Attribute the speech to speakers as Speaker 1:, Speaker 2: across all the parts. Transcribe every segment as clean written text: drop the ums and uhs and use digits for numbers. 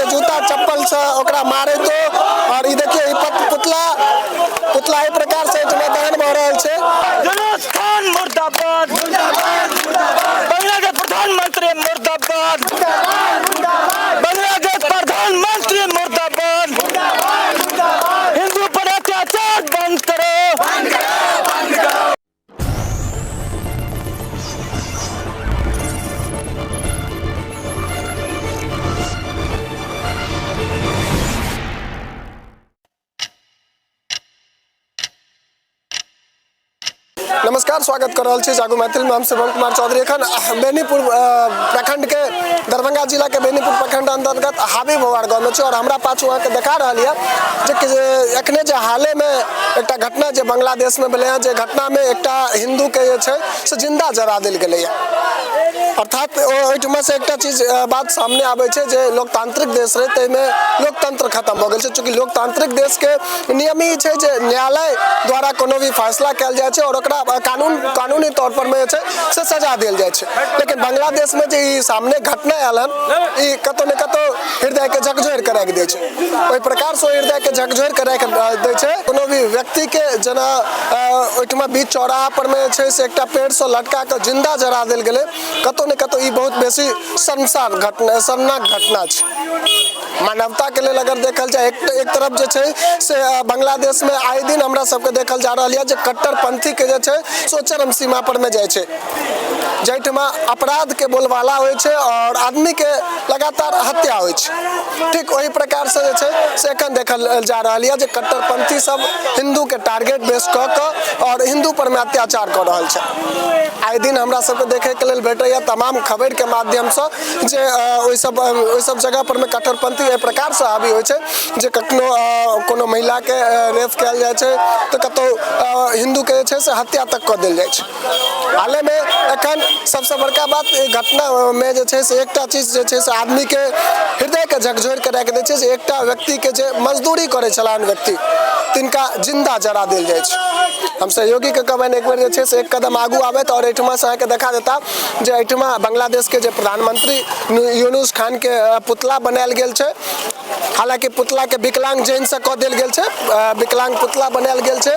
Speaker 1: से जूता चप्पल से ओकरा मारैतो। और ई देखियौ ई पुतला पुतला एहि प्रकार से एहिठमा दहन भऽ रहल छै।
Speaker 2: यूनुस खान मुर्दाबाद, बांग्लादेश प्रधानमंत्री मुर्दाबाद, बांग्लादेश प्रधानमंत्री मुर्दाबाद, हिंदू पर अत्याचार बंद करो।
Speaker 1: नमस्कार, स्वागत कर रहल छी जागू मैथिल में। हम शिवम कुमार चौधरी एखन बेनीपुर प्रखंड के दरभंगा जिला के बेनीपुर प्रखंड अंतर्गत हाबी भौआर गाँव में छी और हमरा पाछू अहाँके देखा रहल यऽ जे कि एखने जे हाले में एकटा घटना जे बांग्लादेश में भेलै हँ, जे घटना में एकटा हिंदू के जे छै से जिंदा जरा देल गेलैए। अर्थात ओहिठमा से एकटा चीज बात सामने आबै छै जे लोकतांत्रिक देश रहै ताहिमे लोकतंत्र खत्म भऽ गेल छै। चूँकि लोकतांत्रिक देशके नियम ई छै जे न्यायालय द्वारा कोनो भी फैसला कयल जाइ छै और ओकरा कानूनी तौर पर मे जे छै से सजा देल जाइ छै। लेकिन बांग्लादेशमे जे ई सामने घटना आयल हन ई कतौ ने कतौ हृदयके झकझोरि कऽ राखि दै छै। ओहि प्रकारसँ हृदयके झकझोरि कऽ राखि दै छै। कोनो भी व्यक्तिके जेना ओहिठमा बीच चौराहा पर मे जे छै से एकटा पेड़सँ लटका कऽ जिंदा जरा देल गेलै, कतौ ने कतौ ई बहुत बेसी शर्मसार घटना शर्मनाक घटना छै मानवताके लेल। अगर देखल जाय एक तरफ जे छै से बांग्लादेशमे आए दिन हमरा सबके देखल जा रहल यऽ जे कट्टरपंथीके जे छै से ओ चरम सीमा पर मे जाइ छै, जाहिठमा अपराधके बोलबाला होइ छै और आदमीके लगातार हत्या होइ छै। ठीक ओहि प्रकारसँ जे छै से एखन देखल जा रहल यऽ जे कट्टरपंथी सब हिन्दूके टारगेट बेस कऽ कऽ और हिन्दू पर मे अत्याचार कऽ रहल छै। आइ दिन हमरा सबके देखैके लेल भेटैए तमाम खबरिके माध्यमसँ जे ओहि सब जगह पर मे कट्टरपंथी एहि प्रकारसँ हावी होइ छै जे कखनो कोनो महिलाके रेप कयल जाइ छै तऽ कतहु हिन्दूके जे छै से हत्या तक कऽ देल जाइ छै। हालेमे एखन सबसँ बड़का बात एहि घटनामे जे छै से एकटा चीज जे छै से आदमीके हृदयके झकझोरि कऽ राखि दै छै जे एकटा व्यक्तिके जे मजदूरी करै छलाह व्यक्ति तिनका जिन्दा जरा देल जाइ छै। हम सहयोगीके कहबनि एक बेर जे छै से एक कदम आगू आबथि और एहिठमासँ अहाँके देखा देता जे एहिठमा बांग्लादेशके जे प्रधानमंत्री यूनुस खानके पुतला बनायल गेल छै। हालांकि पुतलाके विकलांग जैनसँ कऽ देल गेल छै, विकलांग पुतला बनायल गेल छै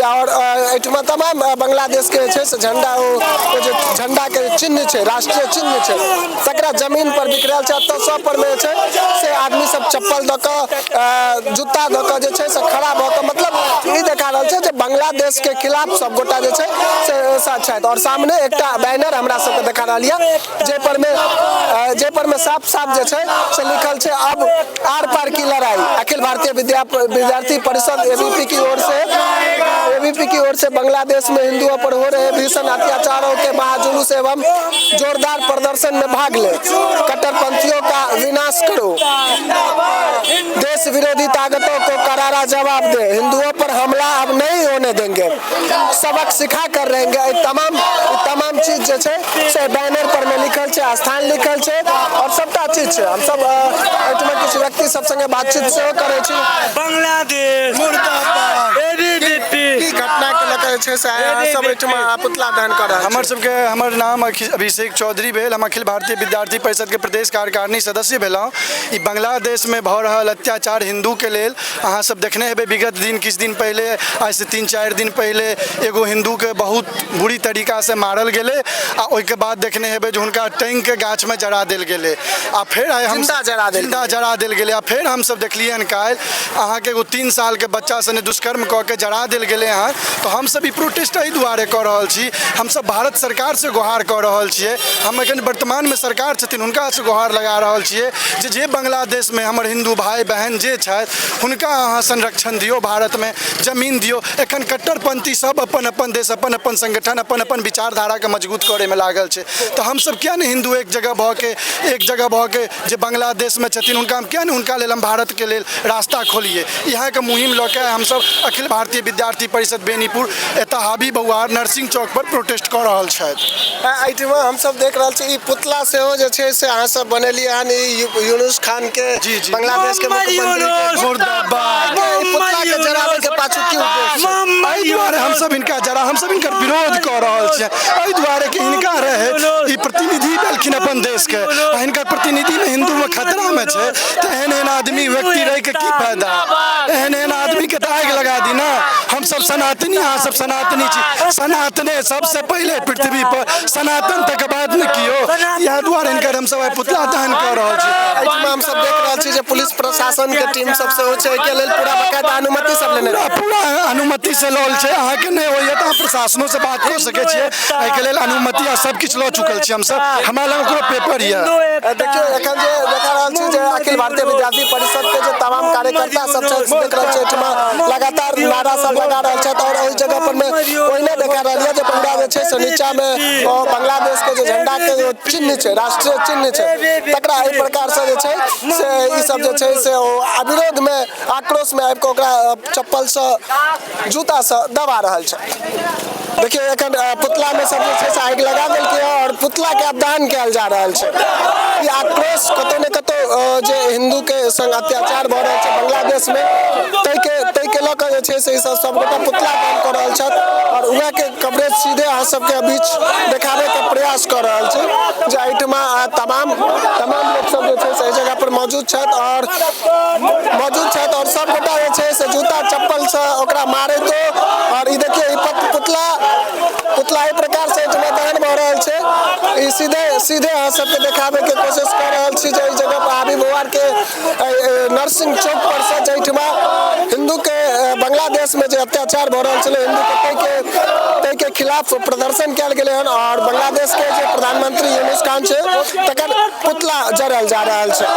Speaker 1: और एहिठमा तमाम बांग्लादेशके जे छै से झंडा ओ जे झंडाके चिन्ह छै, राष्ट्रीय चिन्ह छै, तकरा जमीन पर बिखरायल छै। एतऽ सब पर मे जे छै से आदमी सब चप्पल दऽ कऽ जूता दऽ कऽ जे छै से खड़ा भऽ कऽ मतलब ई देखा रहल छै जे बांग्लादेशके खिलाफ सब गोटा जे छै से छथि। और सामने एकटा बैनर हमरा सबके देखा रहल यऽ जाहि पर मे साफ साफ जे छै से लिखल छै अब आर पार की लड़ाई। अखिल भारतीय विद्यार्थी परिषद एबीपी की ओर से एबीपी की ओर से बांग्लादेश में हिंदुओं पर हो रहे भीषण अत्याचारों के महाजुलूस एवं जोरदार प्रदर्शन में भाग ले, कट्टरपंथियों का विनाश करो, देश विरोधी ताकतों को करारा जवाब दे, हिंदुओं पर हमला अब नहीं होने देंगे, सबक सिखा कर रहेंगे। तमाम तमाम चीज जे छै से बैनर पर में लिखल छै, स्थान लिखल छै और सबटा चीज छै। हम सब एहिठमा किछु व्यक्ति सब संगे बातचीत सेहो करै छी।
Speaker 2: बांग्लादेश
Speaker 1: मुर्दाबाद।
Speaker 2: एबीवीपी।
Speaker 1: की घटना के लऽ कऽ जे छै से अहाँ सब एहिठमा पुतला दहन कऽ रहल छी?
Speaker 3: हमर सबके हमर नाम अभिषेक चौधरी भेल। हम अखिल भारतीय विद्यार्थी परिषद के प्रदेश कार्यकारिणी सदस्य भेलहुँ। ई बांग्लादेश में भऽ रहल अत्याचार हिंदू के लेल अहाँ सब देखने हेबै। विगत दिन किछु दिन पहिले, आइसँ 3-4 दिन पहिले एगो हिंदूके बहुत बुरी तरीकासँ मारल गेलै आ ओहिके बाद देखने हेबै जे हुनका टाँगिके गाछमे जरा देल गेलै आ फेर आइ हम
Speaker 1: जिंदा जरा देल
Speaker 3: जिंदा जरा देल गेलै। आ फेर हमसब देखलियै हन काल्हि अहाँके एगो 3 सालके बच्चा सने दुष्कर्म कऽ के जरा देल गेलै हँ। तऽ हमसब ई प्रोटेस्ट एहि दुआरे कऽ रहल छी, हमसब भारत सरकारसँ गुहार कऽ रहल छियै, हम एखन वर्तमानमे सरकार छथिन हुनकासँ गुहार लगा रहल छियै जे जे बांग्लादेशमे हमर हिन्दू भाय बहन जे छथि हुनका अहाँ संरक्षण दियौ, भारतमे जमीन दियौ। एखन कट्टरपंथी सब अपन अपन देश, अपन अपन संगठन, अपन अपन विचारधाराके मजबूत करैमे लागल छै। तऽ हमसब किया नहि हिन्दू एक जगह भऽ के एक जगह भऽ के जे बांग्लादेशमे छथिन हुनका हम किया नहि हुनका लेल हम भारतके लेल रास्ता खोलियै। इएहके मुहिम लऽ के हमसब अखिल भारतीय विद्यार्थी परिषद बेनीपुर एतऽ हाबी बौआर नरसिंह चौक पर प्रोटेस्ट कऽ रहल छथि।
Speaker 1: एहिठमा हमसब देख रहल छी ई पुतला सेहो जे छै से अहाँ सब बनेलियै हन, ई यूनुस खान के,
Speaker 3: जी, जी।
Speaker 1: बांग्लादेश के मुख्यमंत्री के।
Speaker 3: मुर्दाबाद।
Speaker 1: ई पुतला के जराबै के पाछू की उद्देश्य छै?
Speaker 3: एहि दुआरे हमसब हिनका जरा हमसब हिनकर विरोध कऽ रहल छियै, एहि दुआरे कि हिनका रहै ई प्रतिनिधि भेलखिन अपन देश के, आ हिनकर प्रतिनिधि में हिंदू में खतरा में छै, तऽ एहन एहन आदमी व्यक्ति रहि के की फायदा? एहन एहन आदमी के तऽ आगि लगा दी ना। हमसब सनातनी, अहाँ सब सनातनी छी, सनातने सबसे पहिले पृथ्वी पर, सनातन तक बाद ने कियो। इएह दुआरे हिनकर हमसब आइ पुतला दहन कऽ रहल छी।
Speaker 1: एहिठमा हमसब देख रहल छी जे पुलिस प्रशासन के टीम सब सेहो छै, एहिके लेल पूरा बकायदा अनुमति सब लेने
Speaker 3: पूरा पूरा अनुमति से लऽ छै। अहाँके नहि होइए तऽ अहाँ प्रशासनो से बात कऽ सकै छियै, एहिके लेल अनुमति आ सब किछु लऽ चुकल छी हमसब, हमरा लग ओकरो पेपर यऽ।
Speaker 1: देखियौ एखन जे देखा रहल छी जे अखिल भारतीय विद्यार्थी परिषद के जे तमाम कार्यकर्ता सब छथि, देख रहल छी एहिठमा लगातार नारा सब लगा रहल छथि और ओहि जगह पर में ओहिने देखा रहल यऽ जे पूरा जे छै से नीचा में ओ बांग्लादेश के जे झंडा के जे चिन्ह छै, राष्ट्रीय चिन्ह छै, तकरा एहि प्रकार से जे छै से ई सब जे छै से ओ अविरोध में आक्रोश में आबि कऽ ओकरा चप्पल से जूता से दबा रहल छै। देखियौ एखन पुतला में सब जे छै से आगि लगा देलकै और पुतला के आब दहन कयल जा रहल छै। ई आक्रोश कतौ ने कतौ जे हिंदू के संग अत्याचार भऽ रहल छै बांग्लादेश में, ताहिके लऽ कऽ जे छै से ई सब सबगोटा पुतला दहन कऽ रहल छथि और उएह के कवरेज सीधे अहाँ सबके बीच देखाबे के प्रयास कऽ रहल छी जे एहिठमा तमाम तमाम लोक सब जे छै से एहि जगह पर मौजूद छथि और मौजूद छथि और सबगोटा जे छै से जूता चप्पल से ओकरा मारैतो और ई देखियौ ई पुतला पुतला एहि प्रकार से एहिठमा दहन भऽ रहल छै। ई सीधे सीधे अहाँ सबके देखाबे के कोशिश कऽ रहल छी जे एहि जगह पर हाबी बौआर के नरसिंह चौक पर से जाहिठमा हिंदू के बांग्लादेश में जे अत्याचार भऽ रहल छलै हिंदू के ताहिके खिलाफ प्रदर्शन कयल गेलै हन और बांग्लादेश के जे प्रधानमंत्री यूनुस खान छै तकर पुतला जरल जा रहल छै।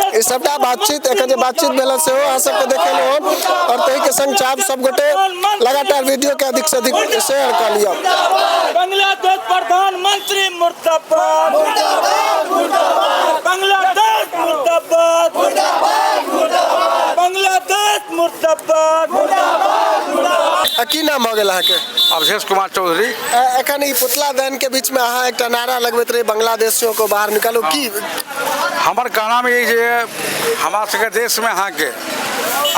Speaker 1: ई सबटा बातचीत एखन जे बातचीत भेल सेहो अहाँ सबके देखेलहुँ हन और ताहिके संग चाहब सब गोटे लगातार वीडियो के अधिक से अधिक शेयर कऽ लिअ।
Speaker 2: बांग्लादेश प्रधानमंत्री मुर्दाबाद, बांग्लादेश मुर्दाबाद, बांग्लादेश मुर्दाबाद।
Speaker 1: की नाम भऽ गेल अहाँके?
Speaker 4: अवधेश कुमार चौधरी।
Speaker 1: एखन ई पुतला दहन के बीच में अहाँ एकटा नारा लगबैत रही, बांग्लादेशियों को बाहर निकालू, की
Speaker 4: हमर कहना में जे हमरा सबके देश में अहाँके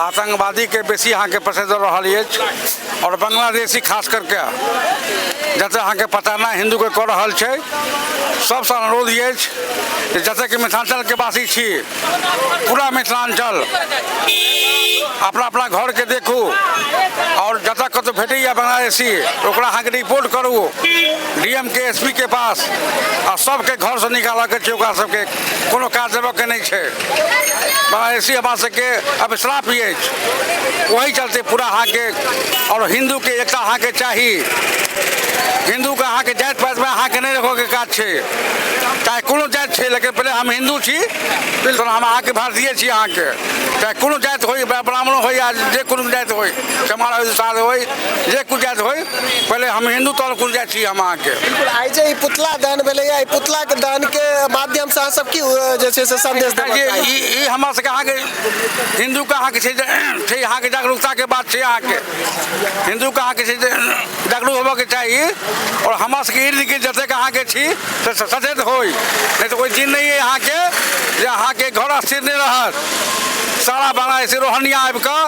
Speaker 4: आतंकवादी के बेसी अहाँके प्रश्रय दऽ रहल अछि और बांग्लादेशी खास करके जतऽ अहाँके प्रताड़ना हिंदू के कऽ रहल छै, सबसँ अनुरोध अछि जे जतेक मिथिलांचल के वासी छी, पूरा मिथिलांचल अपना अपना घर के देखू और जतऽ कतौ भेटैया बांग्लादेशी ओकरा अहाँके रिपोर्ट करू डीएम के एस पी के पास आ सबके घरसँ निकालऽके छै, ओकरा सबके कोनो काज देबऽके नहि छै। बांग्लादेशी हमरा सबके अभिश्राप अछि, ओहि चलते पूरा अहाँके और हिंदूके एकता अहाँके चाही। हिंदूके अहाँके जाति पातिमे अहाँके नहि रखऽके काज छै, चाहे कोनो जाति छै, लेकिन पहिले हम हिंदू छी तहन हम अहाँके भारतीय छी। अहाँके चाहे कोनो जाति होइ, ब्राह्मण होइ या जे कोनो जाति होइ, चमार होइ, दुसाध होइ, जे कोनो जाति होइ, पहिले हम हिंदू तहन कोनो जाति छी हम अहाँके।
Speaker 1: बिल्कुल, आइ जे ई पुतला दहन भेलैया, ई पुतला के दहन के माध्यम से अहाँ सब की जे छै से संदेश देबऽ चाहै छी?
Speaker 4: ई हमरा सबके अहाँके हिंदूके अहाँके छै जे छै अहाँके जागरूकताके बात छै। अहाँके हिंदूके अहाँके छै जे जागरूक होबऽके चाही और हमरा सबके इर्द गिर्द जतेक अहाँके छी से सचेत होइ, नहि तऽ ओहि दिन नहि अइ अहाँके जे अहाँके घर स्थिर नहि रहत, सारा बांग्लादेशी रोहनिया आबि कऽ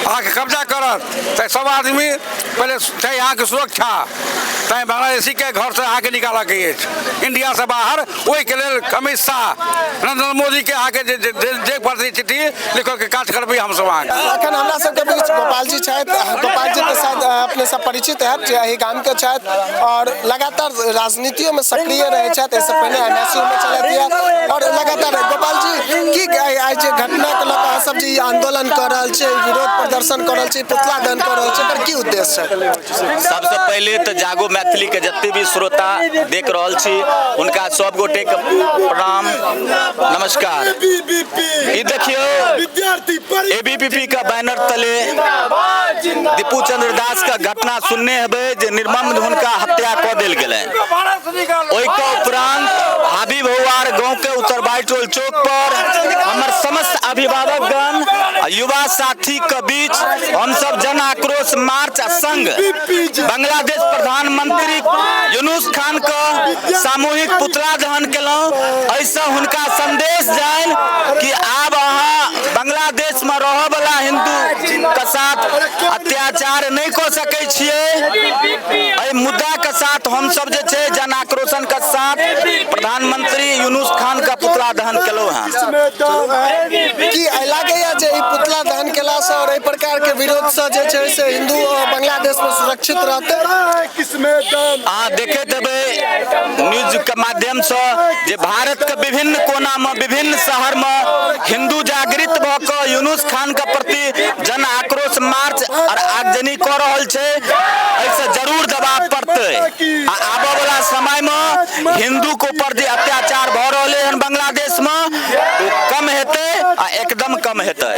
Speaker 4: अहाँके कब्जा करत। तऽ सब आदमी पहिले चाही अहाँके सुरक्षा, तैँ बांग्लादेशीके घरसँ अहाँके निकालऽके अछि इंडियासँ बाहर। ओहिके लेल अमित शाह नरेंद्र मोदीके अहाँके जे जे पड़तै चिट्ठी लिखऽके काज करबै हमसब अहाँके।
Speaker 1: एखन हमरा सबके बीच गोपाल जी छथि। गोपाल जी के साथ अपने सब परिचित हैब जे एहि गाम के छथि और लगातार राजनीतियों में सक्रिय रहै छथि, एहिसँ पहिने एम एस यू में छलथि यऽ और लगातार। गोपाल जी, की आइ जे घटना के लऽ कऽ अहाँ सब जे ई आंदोलन कऽ रहल छी, विरोध प्रदर्शन कऽ रहल छी, पुतला दहन कऽ रहल छी, एकर की उद्देश्य छै?
Speaker 5: सबसँ पहिले तऽ जागो मैथिली के जते भी श्रोता देख रहल छी हुनका सब गोटे के प्रणाम नमस्कार। ई देखियौ एबीपीपी का बैनर तले दीपू चंद्र दास के घटना सुनने हेबै जे निर्मम हुनका हत्या कऽ देल गेलनि। ओहिके उपरांत हाबी भौआर गांव के उत्तरबाई टोल चौक पर हमर समस्त अभिभावकगण आ युवा साथी के बीच हमसब जन आक्रोश मार्च आ संग बांग्लादेश प्रधानमंत्री यूनुस खान के सामूहिक पुतला दहन केलहुँ। एहिसँ हुनका संदेश जानि कि आब अहाँ बांग्लादेश में रहऽ वाला हिंदू के साथ अत्याचार नहि कऽ सकै छियै। एहि मुद्दा के साथ हमसब जे छै जन आक्रोशन के साथ प्रधानमंत्री यूनुस खान के पुतला दहन केलहुँ हँ।
Speaker 1: की एहि लागैया जे ई पुतला दहन केलासँ और एहि प्रकार के विरोधसँ जे छै से हिंदू बांग्लादेश में सुरक्षित रहतै?
Speaker 5: अहाँ देखैत हेबै न्यूज के माध्यमसँ जे भारत के विभिन्न कोना में विभिन्न शहर में हिंदू जागृत भऽ कऽ यूनुस खान के प्रति जन आक्रोश मार्च और आगजनी कऽ रहल छै। एहिसँ जरूर दबाव पड़तै आ आबऽ वाला समय में हिंदू के ऊपर जे अत्याचार भऽ रहलै हन बांग्लादेश में ओ कम हेतै आ एकदम कम हेतै।